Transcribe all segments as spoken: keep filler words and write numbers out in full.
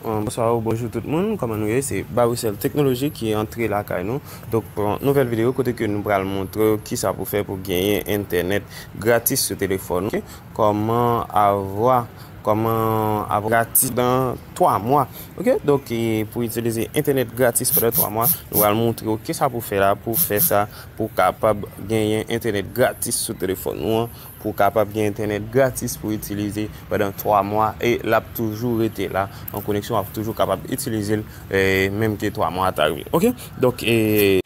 Bonswa ou bonjou tout moun, kòman nou ye? Se Barucel Teknoloji ki antre lakay nou. Donk, pou yon nouvèl videyo kote ke nou pral montre w kisa pou fè pou genyen entènèt gratis sou telefòn ou. Ok? Comment avoir, comment avoir gratis dans trois mois. Ok? Donk, e, pou itilize entènèt gratis pandan twa mwa, nou pral montre w kisa pou fè la, pou fè sa, pou kapab genyen entènèt gratis sou telefòn ou an, pou kapab gen entènèt gratis pou itilize pandan twa mwa, e l ap toujou rete la an koneksyon, w ap toujou kapab itilize l, e, menm ke twa mwa ta rive. Ok? Donk, e,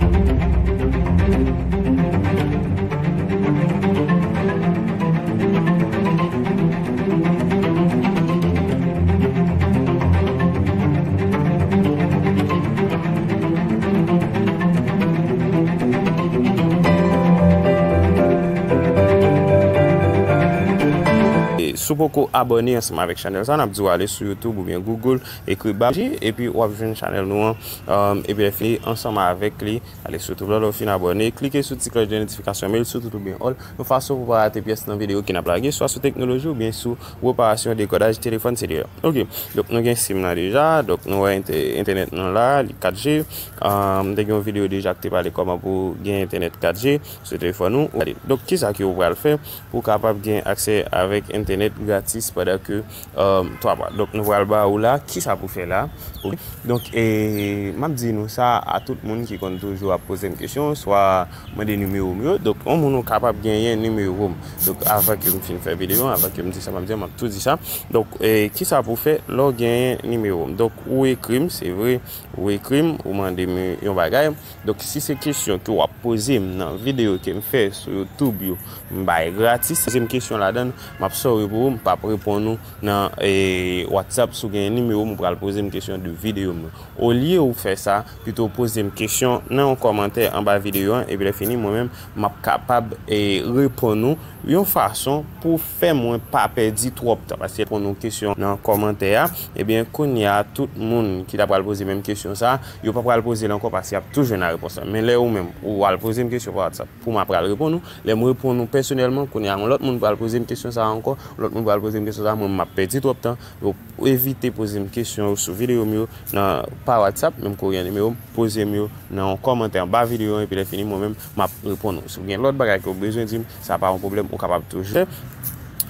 si w poko abòne ansanm avèk chanèl sa, n ap di w ale sou YouTube oubyen Google, ekri Baji, epi w ap jwenn chanèl nou an, um, epi lè fini ansanm avèk li, ale sou YouTube la, lè w fin abòne, klike sou ti klòch de notifikasyon, met l sou tout oubyen all, yon fason pou w pa rate pyès nan videyo ke n ap lage, swa sou teknoloji oubyen sou reparasyon dekòdaj telefòn selilè. Ok, donk nou gen sim nan deja, donk nou wè entè-, entènèt nan la, li kat G. Um, m te gen yon videyo deja ki te pale kòman pou gen entènèt kat G sou telefòn ou. Ou gade. Donk, kisa ke ou pral fè pou w kapab gen aksè avèk entènèt gratis pandan ke, um, twa mwa? Donk, nou pral ba ou la, kisa pou fè la. Ok. Donk, e, m ap di nou sa a tout moun ki konn toujou ap poze m kesyon, swa mande nimewo m yo. Donk, yon moun ou kapab genyen nimewo m. Donk, avan ke m fin fè videyo, avan ke m di sa m ap di, m ap tou di sa. Donk, e, kisa pou fè lè w genyen nimewo m? Donk, ou ekri m, se vre, ou ekri m, ou mande m yon bagay. Donk, si se kesyon ke w ap poze m nan videyo ke m fè sou YouTube yo, m bay gratis, poze m kesyon ladan l, m ap sòri pou ou, m p ap reponn ou nan, e, WhatsApp. Si w gen nimewo m, ou pral poze m kesyon de videyo m yo. Olye ou fè sa, pito poze m kesyon nan yon kòmantè anba videyo an, epi lè fini, mwen menm, m ap kapab, e, reponn ou yon fason pou fè mwen pa pèdi twòp tan. Paske reponn ou kesyon nan kòmantè a, ebyen, kounye a, tout moun ki ta pral poze menm kesyon sa, yo pa pral poze l ankò paske y ap tou jwenn la repons la. Men lè ou menm, ou al poze m kesyon pa WhatsApp, pou m ap pral reponn ou. Lè m reponn ou pèsonèlman, kounye a, yon lòt moun pral poze m kesyon sa ankò, yon lòt moun pral poze m kesyon sa, mwen, m ap pèdi twòp tan. Yo evite poze m kesyon yo sou videyo m yo nan, pa WhatsApp, menm ke w gen nimewo m, poze m yo nan yon kòmantè anba videyo an, epi lè fini, mwen menm, m ap reponn ou. Si w gen lòt bagay ke w bezwen di m, sa pa yon pwoblèm, ou kapab toujou fè.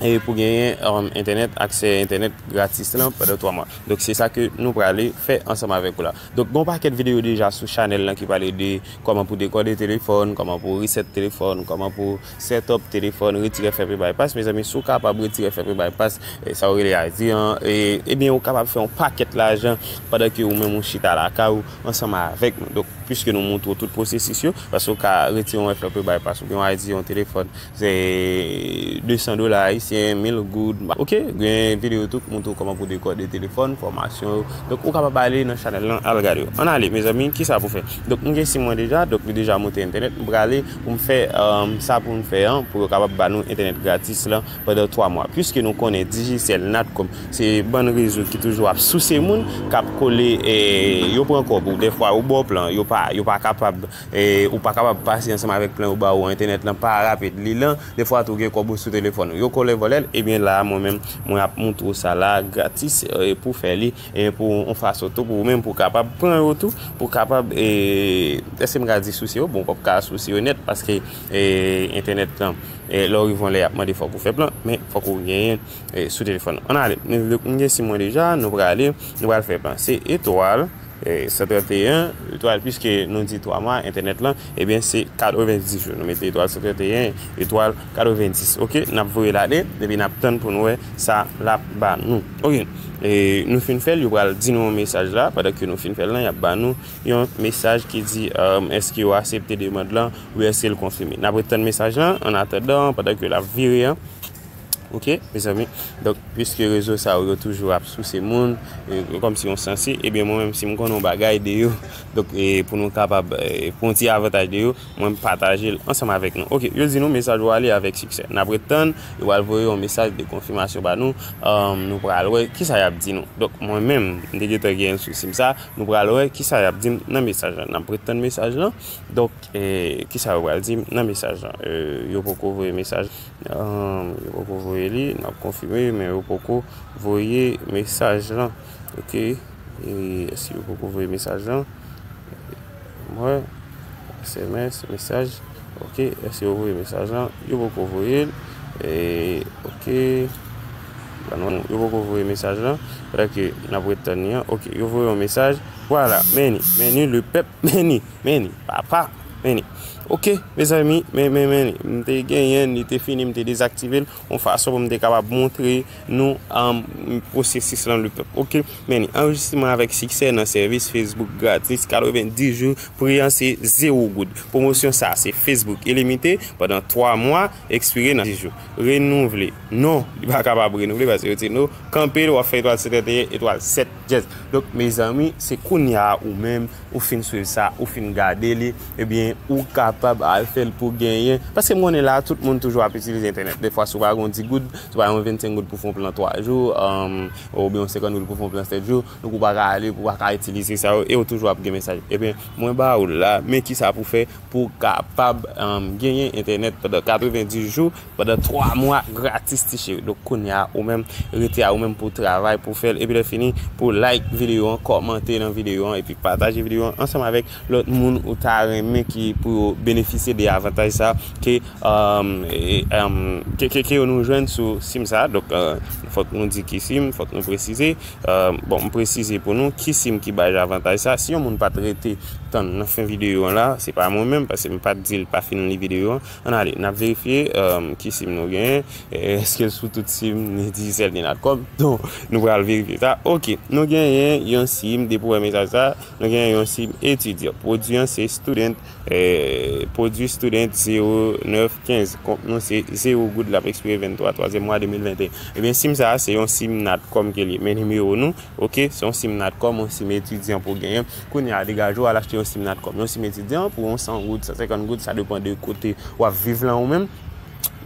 E pou genyen, um, entènèt, aksè entènèt gratis lan pandan twa mwa. Donk, se sa ke nou prale fè ansanm avèk ou la. Donk, gen yon pakèt videyo deja sou chanèl lan ki pale de kòman pou dekòde telefòn, kòman pou reset telefòn, kòman pou set up telefòn, retire F F P bypass. Mezanmi, si w kapab retire F F P bypass, e, sa yo rele I D an, e, ebyen, ou kapab fè yon pakèt lajan pandan ke ou menm ou chita lakay ou ansanm avèk nou. Donk, piske nou montre w tout pwosesis yo, paske ou ka retire yon F F P bypass oubyen yon I D yon telefòn, se de san dola ayisyen, mil goud. Ok, gen videyo tou ki montre w kòman pou dekòde telefòn, fòmasyon yo. Donk, ou kapab ale nan chanèl lan, al gade yo. Ann ale, mezanmi, kisa pou fè? Donk, m gen sim mwen deja, donk, li deja monte entènèt. M prale pou m fè, um, sa pou m fè an, pou yo kapab ba nou entènèt gratis lan pandan twa mwa. Piske nou konnen Digicel, Natcom, se bann rezo ki toujou ap souse moun, k ap kole, e, yo pran kòb ou. Dèfwa, ou ba w plan, yo pa, yo pa kapab, e, ou pa kapab pase ansanm avèk plan yo ba ou an, entènèt lan pa rapid, li lan. Dèfwa tou, gen kòb ou sou telefòn ou. Yo kole vòlè l, ebyen la, mwen menm, mwen ap montre w sa la, gratis, e, pou fè li, e, pou yon fason tou, pou ou menm, pou w kapab pran yo tou, pou w kapab, e, èske m ka di souse yo? Bon, w p ap ka souse yo nèt, paske, e, entènèt lan, e, lè w rive yon lè, y ap mande fòk ou fè plan, men fòk ou genyen, e, sou telefòn ou. Ann ale, m gen sim mwen deja, nou prale, nou pral fè plan. Se etwal, e, san trannteyen, etwal, piske nou di twa mwa, entènèt lan, ebyen, se katrevenndis jou. Nou mete etwal san trannteyen, etwal katrevenndis. Ok, n ap voye l ale, epi n ap tann pou n wè sa l ap ba nou. Ok, e, nou fin fè l, yo pral di nou yon mesaj la, pandan ke nou fin fè l lan, y ap ba nou yon mesaj ki di, um, èske yo aksepte demann lan, ou èske l konfime. N ap ret tann mesaj lan, an atandan, pandan ke l ap vire an. Ok, mezanmi. Donk, piske rezo sa yo, yo toujou ap souse moun, e, kòmsi yon sansi, ebyen, mwen menm, si m konnen yon bagay de yo, donk, e, pou nou kapab, e, pran yon ti avantaj de yo, mwen, m pataje l ansanm avèk nou. Ok, yo di nou mesaj ou ale avèk siksè. N ap ret tann, yo pral voye yon mesaj de konfimasyon ba nou. Um, nou pral wè kisa y ap di nou. Donk, mwen menm, m te gentan gen l sou sim sa. Nou pral wè kisa y ap di m nan mesaj lan. N ap ret tann mesaj lan. Donk, e, kisa yo pral di m nan mesaj lan? E, yo poko voye mesaj. Ahn, yo poko voye li, n ap konfime, men yo poko voye mesaj lan. Ok, E, èske yo poko voye mesaj lan? Mwen, S M S, mesaj. Ok, èske yo voye mesaj lan? Yo poko voye l. E, ok. Bon, non, yo poko voye mesaj lan. Fòk n ap ret tann li an. Ok, yo voye yon mesaj. Vwala, men ni, men ni, le pèp, men ni, men ni, papa, men ni. Ok, mezanmi, men, men, men ni. M te genyen, li te fini, m te dezaktive l. Yon fason pou m te kapab montre nou, um, pwosesis lan, le pèp. Ok, men ni, anrejistreman avèk siksè nan sèvis Facebook gratis, katrevenndis jou, pri an se zewo goud. Pwomosyon sa a se Facebook ilimite pandan twa mwa, ekspire nan dis jou. Renouvle. Non, li pa kapab renouvle paske yo di nou kanpe l, w ap fè etwal sèt etwal sèt dièz. Donk, mezanmi, se kounye a ou menm, ou fin swiv sa, ou fin gade li, ebyen, ou kapab al fè l pou genyen. Paske m konnen la, tout moun toujou ap itilize entènèt. Defwa, si w pa gen yon dis goud, si w pa gen yon vennsenk goud pou fè yon plan twa jou, um, oubyen yon senkant goud pou fè yon plan sèt jou, donk ou pa ka ale, ou pa ka itilize sa yo, e ou toujou ap gen mesaj. Ebyen, mwen ba ou la, men kisa pou fè pou w kapab, um, genyen entènèt pandan katrevenndis jou, pandan twa mwa gratis, ti cheri. Donk, kounye a, ou menm, rete a ou menm pou w travay, pou w fè l. Epi lè fini, pou w like videyo an, kòmante nan videyo an, epi pataje videyo an ansanm avèk lòt moun ou ta renmen ki pou yo benefisye de avantaj sa ke, um, e, um, ke, ke, ke yo nou jwenn sou sim sa. Donk, uh, fòk nou di ki sim, fòk nou presize. Uh, bon, m presize pou nou ki sim ki bay avantaj sa. Si yon moun pa t rete tann nan fen videyo an la, se pa mwen menm, paske m pa t di l pa fin li videyo an. Ann ale, n ap verifye, um, ki sim nou genyen. E, èske l sou tout sim ni Digicel ni Natcom? Donk, nou pral verifye sa. Ok, nou genyen yon sim, depi w wè mesaj sa, nou genyen yon sim etidyan. Pwodui an se student, e, pwodui student zewo nèf kenz. Kont nou se zewo goud, l ap ekspire venntwa twazyèm mwa de mil venteyen. Ebyen, sim sa a, se yon sim Natcom ke li ye. Men nimewo nou, ok, se yon sim Natcom, yon sim etidyan pou w genyen. Kounye a, degaje w al achte yon sim Natcom. Yon sim etidyan pou yon san goud, san senkant goud, sa depann de kote w ap viv lan ou menm,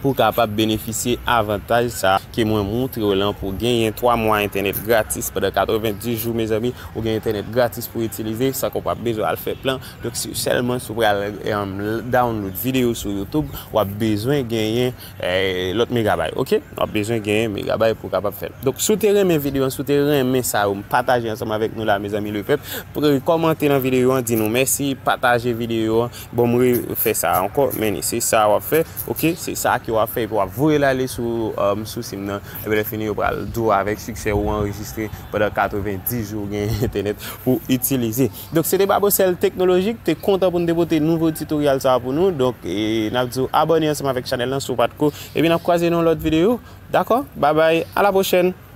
pou w kapab benefisye avantaj sa ke mwen montre w lan pou w genyen twa mwa entènèt gratis pandan katrevenndis jou, mezanmi, ou gen entènèt gratis pou w itilize, san ke w pa bezwen al fè plan. Donk, se sèlman si w pral, em, download videyo sou YouTube, w ap bezwen genyen, eh, lòt megabay, ok? W ap bezwen genyen megabay pou w kapab fè l. Donk, si w te renmen videyo an, si w te renmen sa yo m pataje ansanm avèk nou la, mezanmi, le pèp, pre-, kòmante nan videyo an, di nou mèsi, pataje videyo an. Bon, m refè sa ankò, men se sa w ap fè, ok? Se sa ke w ap fè, epi w ap voye l ale sou, um, sou sim nan. Epi lè fini, yo pral di w avèk siksè ou anrejistre pandan katrevenndis jou, ou gen entènèt pou itilize. Donk, se te Babocel Teknolojik, te kontan pou n te pote nouvo tutorial sa a pou nou. Donk, e, n ap di w abòne ansanm avèk chanèl lan si w pa t ko. Epi n ap kwaze nan yon lòt videyo. Dakò? Babay, a la pwochèn!